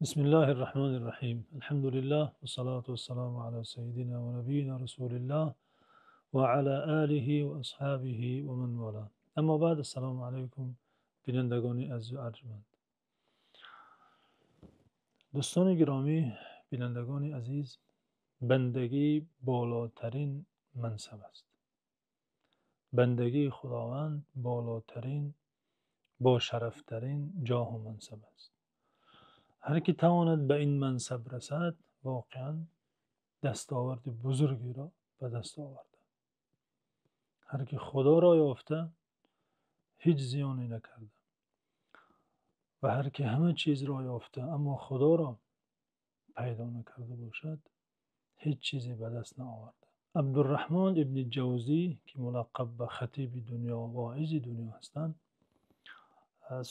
Бисмиллоҳир Раҳмонир Раҳим. Алҳамдулиллоҳ вассалоту вассаламу ало саййидино ва набиййино расулиллоҳ ва ало олиҳи ва асҳобиҳи ва ман волоҳ. Аммо баъд, ассалому алайкум, бинандагони азиз ва арҷманд. Дӯстони гиромӣ, бинандагони азиз, бандагӣ болотарин мансаб аст. Бандагии Худованд болотарин, бошарафтарин ҷоҳу мансаб аст. Ҳар ки тавонад ба ин мансаб расад, воқеан дастоварди бузургеро ба даст овардааст. Ҳар ки Худоро ёфта, ҳеҷ зиёне накарда, ва ҳар ки ҳама чизро ёфта, аммо Худоро пайдо накарда бошад, ҳеҷ чизе ба даст наовардааст. Абдурраҳмон ибни Ҷавзӣ, ки мулаққаб ба хатиби дунё, воизи дунё ҳастанд,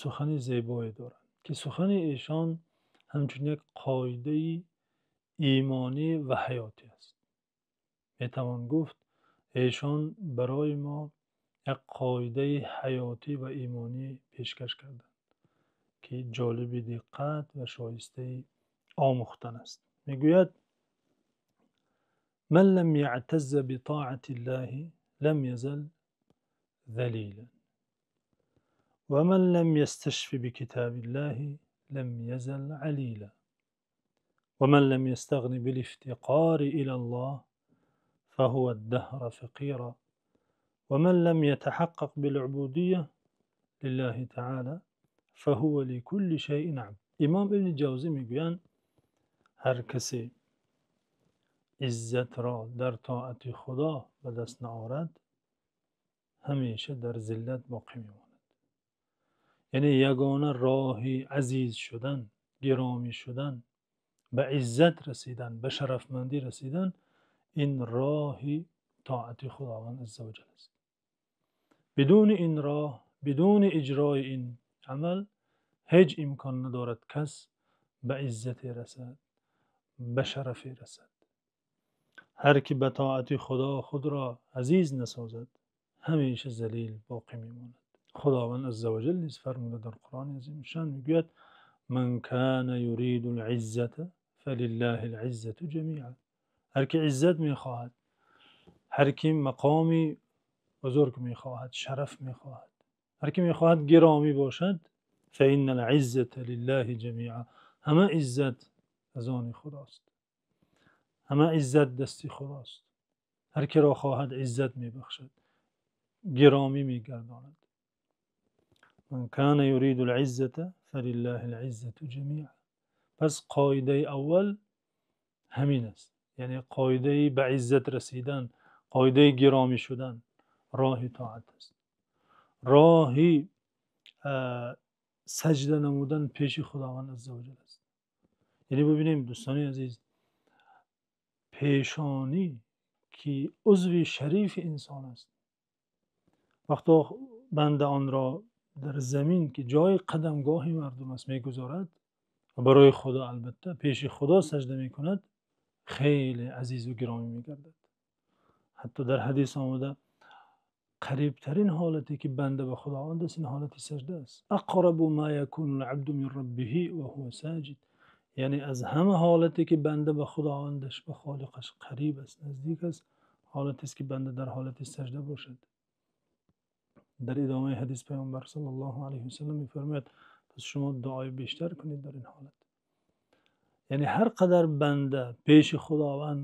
сухани зебое доранд, ки сухани эшон ҳамчун як қоидаи имонӣ ва ҳаётӣ аст. Метавон гуфт эшон барои мо як қоидаи ҳаётӣ ва имонӣ пешкаш карданд, ки ҷолиби диққат ва шоистаи омӯхтан аст. Мегӯяд: «Ман лам яътазза битоатиллоҳи лам язал залилан, ва ман лам ясташфи бикитобиллоҳи лам язал алила, ва ман лам ястағни билифтиқори илаллоҳ фаҳува ад-даҳра фақира, ва ман лам ятаҳаққақ билубудияти лиллоҳи таъоло фаҳува ликулли шайъин абд». Имом Ибни Ҷавзӣ мегӯянд, ҳар касе иззатро дар тоати Худо ба даст наорад, ҳамеша дар зиллат боқӣ мемонад. Яъне ягона роҳи азиз шудан, гиромӣ шудан, ба иззат расидан, ба шарафмандӣ расидан, ин роҳи тоати Худованди азза ва ҷалл аст. Бидуни ин роҳ, бидуни иҷрои ин амал, ҳеҷ имкон надорад кас ба иззате расад, ба шарафе расад. Ҳар ки ба тоати Худо худро азиз насозад, ҳамеша залил боқӣ мемонад. Худованд азза ва ҷалл низ фармуда дар Қуръони азимушшаън, мегӯяд: «Ман кана юридул иззата фалиллаҳил иззату ҷамиъа». Ҳар ки иззат мехоҳад, ҳар ки мақоми бузург мехоҳад, шараф мехоҳад, ҳар ки мехоҳад гиромӣ бошад, фаиннал иззата лиллаҳи ҷамиъа, ҳама иззат аз они Худост, ҳама иззат дасти Худост. Ҳар киро хоҳад иззат мебахшад, гиромӣ мегардонад. Ман кана юридул иззата фалиллаҳил иззату ҷамиъа. Пас қоидаи аввал ҳамин аст, яъне қоидаи ба иззат расидан, қоидаи гиромӣ шудан роҳи тоат аст, роҳи саҷда намудан пеши Худованд азза ва ҷалл аст. Яъне бибинем, дӯстони азиз, пешонӣ ки узви шарифи инсон аст, вақте банда онро дар замин, ки ҷои қадамгоҳи мардум аст, мегузорад ва барои Худо, албатта пеши Худо саҷда мекунад, хеле азизу гиромӣ мегардад. Ҳатто дар ҳадис омада, қарибтарин ҳолате ки банда ба Худованд аст, ин ҳолати саҷда аст. Ақрабу ма якунул абду мин раббиҳи ва ҳува соҷид. Яъне аз ҳама ҳолате ки банда ба Худовандаш, ба Холиқаш қариб аст, наздик аст, ҳолатест ки банда дар ҳолати саҷда бошад. Дар идомаи ҳадис Паёмбар саллаллоҳу алайҳи васаллам мефармояд: пас шумо дуои бештар кунед дар ин ҳолат. Яъне ҳар қадар банда пеши Худованд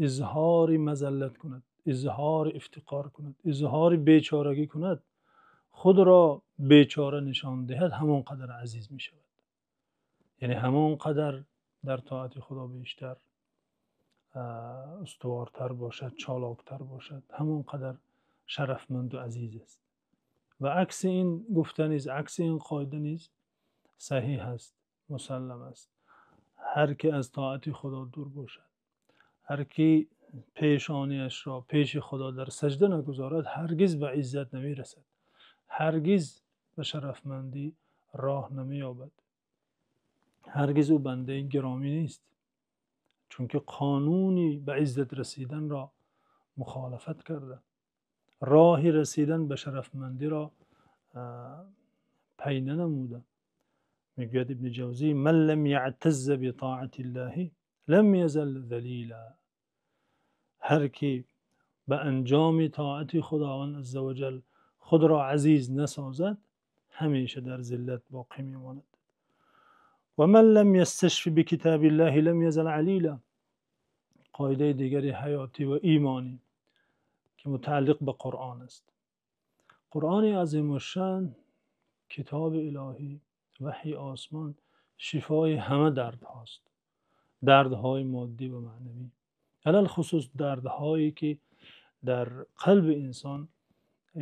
изҳори мазаллат кунад, изҳори ифтиқор кунад, изҳори бечорагӣ кунад, худро бечора нишон диҳад, ҳамон қадар азиз мешавад. Яъне ҳамон қадар дар тоати Худо бештар устувортар бошад, чолоктар бошад, ҳамон қадар шарафманд ва азиз аст. Ва акси ин гуфта низ, акси ин қоида низ саҳеҳ аст, мусаллам аст. Ҳар ки аз тоати Худо дур бошад, ҳар ки пешониашро пеши Худо дар саҷда нагузорад, ҳаргиз ба иззат намерасад, ҳаргиз ба шарафмандӣ роҳ намеёбад, ҳаргиз ӯ бандаи гиромӣ нест, чунки қонуни ба иззат расиданро мухолифат карда, роҳи расидан ба шарафмандиро пай нанамуда. Мегӯяд Ибни Ҷавзӣ: «Ман лам яътазз битоати Аллоҳ лам язал залила». Ҳар ки ба анҷоми тоати Худованди азза ва ҷалл худро азиз насозад, ҳамеша дар зиллат боқӣ мемонад. Ва ман лам ясташфи бикитобиллоҳ лам язал алила. Қоидаи дигари ҳаётӣ ва имонӣ ки мутааллиқ ба Қуръон аст. Қуръони азимушшаън, китоби илоҳӣ, ваҳйи осмон, шифои ҳама дардҳост. Дардҳои моддӣ ва маънавӣ, алалхусус дардҳое ки дар қалби инсон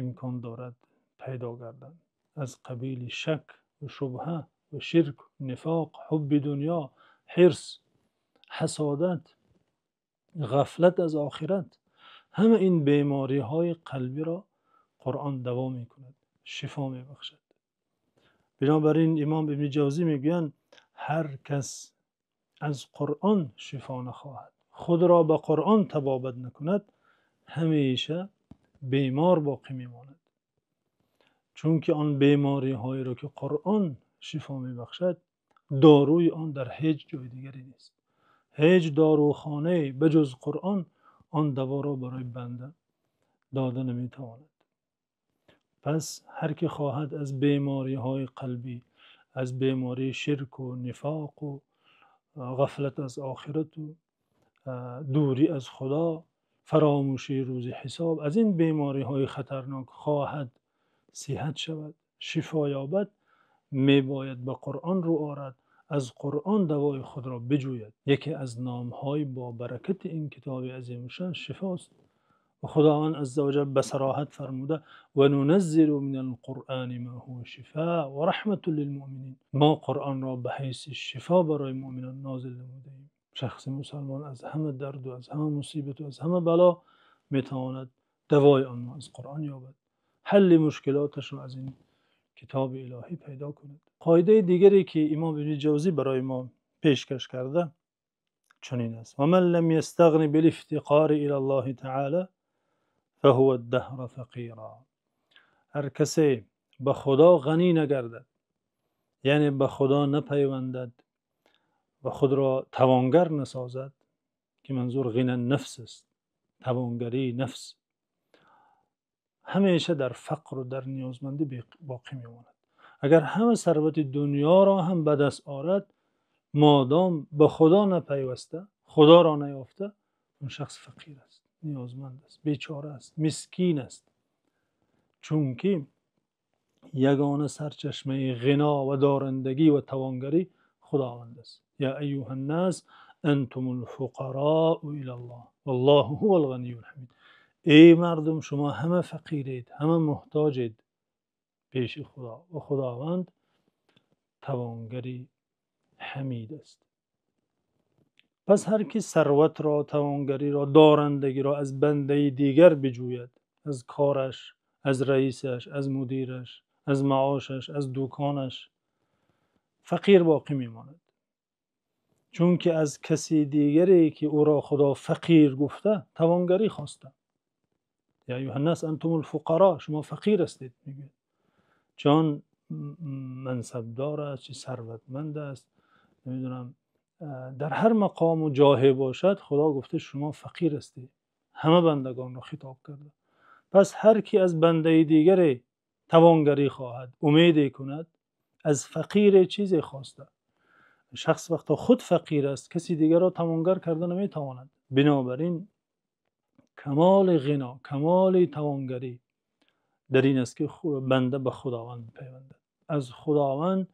имкон дорад пайдо гарданд, аз қабили шак ва шубҳа ва ширк, нифоқ, ҳубби дунё, ҳирс, ҳасадат, ғафлат аз охират. Ҳама ин бемориҳои қалбиро Қуръон даво мекунад, шифо мебахшад. Бинобар ин имом Ибни Ҷавзӣ мегӯянд: ҳар кас аз Қуръон шифо нахоҳад, худро ба Қуръон табобат накунад, ҳамеша бемор боқӣ мемонад. Чунки он бемориҳоеро ки Қуръон шифо мебахшад, дорои он дар ҳеҷ ҷои дигаре нест. Ҳеҷ дорухонае ба ҷуз Қуръон он доворо барои банда дода наметавонад. Пас ҳар ки хоҳад аз бемориҳои қалбӣ, аз бемории ширк ва нифоқ ва ғафлат аз охират ва дурӣ аз Худо, фаромӯшии рӯзи ҳисоб, аз ин бемориҳои хатарнок хоҳад сиҳат шавад, шифо ёбад, мебояд ба Қуръон рӯ орад, аз Қуръон давои худро биҷӯяд. Яке аз номҳои бо баракати ин китоби азимушшаън шифост. Ва Худованд азза ва ҷалл ба сароҳат фармуда: «Ва нуназзилу минал Қуръони ма ҳува шифоун ва раҳматун лилмуъминин». Мо Қуръонро ба ҳайси шифо барои мӯъминон нозил намудаем. Шахси мусулмон аз ҳама дард ва аз ҳама мусибат ва аз ҳама бало метавонад давои онро аз Қуръон ёбад, ҳалли мушкилоташро аз ин китоби илоҳӣ пайдо кунад. Қоидаи дигаре ки имом Ибни Ҷавзӣ барои мо пешкаш карда чунин аст: «Ва ман лам ястағни бил-ифтиқори илаллоҳи таъоло фаҳува ад-даҳра фақира». Ҳар касе ба Худо ғанӣ нагардад, яъне ба Худо напайвандад ва худро тавонгар насозад, ки манзур ғинан нафс аст, тавонгарии нафс, ҳамеша дар фақр ва дар ниёзмандӣ боқӣ мемонад. Агар ҳама сарвати дунёро ҳам ба даст орад, модом ба Худо напайваста, Худоро наёфта, он шахс фақир аст, ниёзманд аст, бечора аст, мискин аст. Чунки ягона сарчашмаи ғино ва дорандагӣ ва тавонгарӣ Худованд аст. «Ё айюҳан-нос антумул фуқароу илаллоҳ валлоҳу ҳувал ғаниюл ҳамид». Эй мардум, шумо ҳама фақиред, ҳама муҳтоҷед пеши Худо ва Худованд тавонгари ҳамид аст. Пас ҳар ки сарватро, тавонгариро, дорандагиро аз бандаи дигар биҷӯяд, аз кораш, аз раисаш, аз мудираш, аз маошаш, аз дуконаш, фақир боқӣ мемонад. Чунки аз каси дигаре ки ӯро Худо фақир гуфта, тавонгарӣ хоста. «Ё айюҳан-нос антумул фуқаро», шумо фақир ҳастед, мегӯяд. Чун мансабдор аст, чи сарватманд аст, намедонам, дар ҳар мақом ва ҷоҳе бошад, Худо гуфта шумо фақир ҳастед. Ҳама бандагонро хитоб карда. Пас ҳар ки аз бандаи дигаре тавонгарӣ хоҳад, умеде кунад, аз фақире чизе хоста. Шахс вақте худ фақир аст, каси дигарро тавонгар карда наметавонад. Бинобар ин камоли ғино, камоли тавонгарӣ дар ин аст ки банда ба Худованд пайвандад. Аз Худованд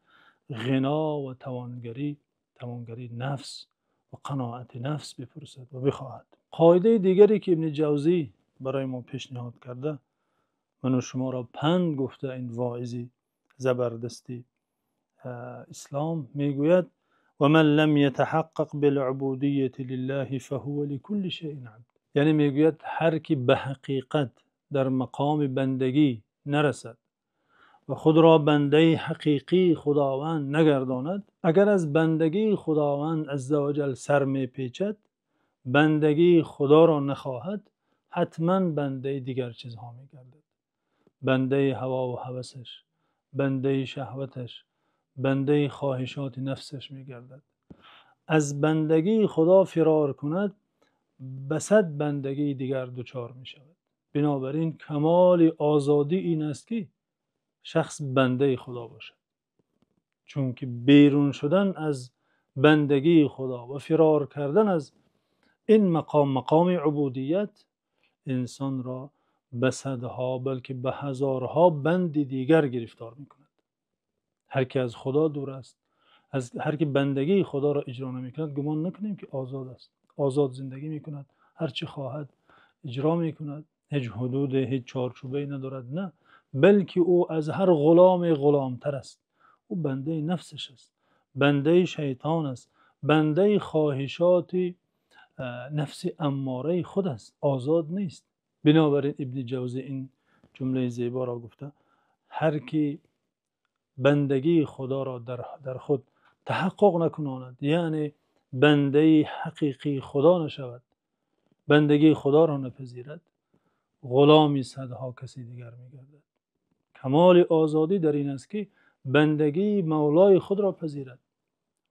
ғино ва тавонгарӣ, тавонгарии нафс ва қаноати нафс бипурсад ва бихоҳад. Қоидаи дигаре ки Ибни Ҷавзӣ барои мо пешниҳод карда, ман ва шуморо панд гуфта, ин воизи забардасти ислом мегӯяд: «Ва ман лам ятаҳаққақ бил-убудияти лиллаҳи фаҳува ликулли шайъин абд». Яъне мегӯяд ҳар ки ба ҳақиқат дар мақоми бандагӣ нарасад ва худро бандаи ҳақиқии Худованд нагардонад, агар аз бандагии Худованд азза ва ҷалл сар мепечад, бандагии Худоро нахоҳад, ҳатман бандаи дигар чизҳо мегардад. Бандаи ҳаво ва ҳавасаш, бандаи шаҳваташ, Бандаи хоҳишоти нафсаш мегардад. Аз бандагии Худо фирор кунад, ба сад бандагии дигар дучор мешавад. Бинобар ин камоли озодӣ ин аст, ки шахс бандаи Худо бошад. Чунки берун шудан аз бандагии Худо ва фирор кардан аз ин мақом, мақоми убудият, инсонро ба садҳо балки ба ҳазорҳо банди дигар гирифтор мекунад. Ҳар ки аз Худо дур аст, аз ҳар ки бандагии Худоро иҷро намекунад, гумон накунем, ки озод аст. Озод зиндагӣ мекунад, ҳар чӣ хоҳад иҷро мекунад, ҳеҷ ҳудуде, ҳеҷ чорчӯбае надорад. На, балки ӯ аз ҳар ғуломе ғуломтар аст. Ӯ бандаи нафсаш аст, бандаи шайтон аст, бандаи хоҳишоти нафси аммораи худ аст, озод нест. Бинобар ин Ибни Ҷавзӣ ин ҷумлаи зебо ро гуфта: ҳар ки бандагии Худоро дар худ таҳаққуқ накунонад, яъне бандаи ҳақиқии Худо нашавад, бандагии Худоро напазирад, ғуломи садҳо каси дигар мегардад. Камоли озодӣ дар ин аст, ки бандагии Мавлои худро пазирад,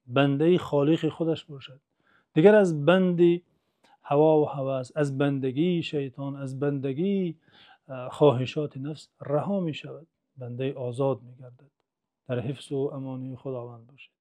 бандаи Холиқи худаш бошад. Дигар аз банди ҳаво ва ҳавас, аз бандагии шайтон, аз бандагии хоҳишоти нафс раҳо мешавад, бандаи озод мегардад. Дар ҳифзу амони Худованд бошад.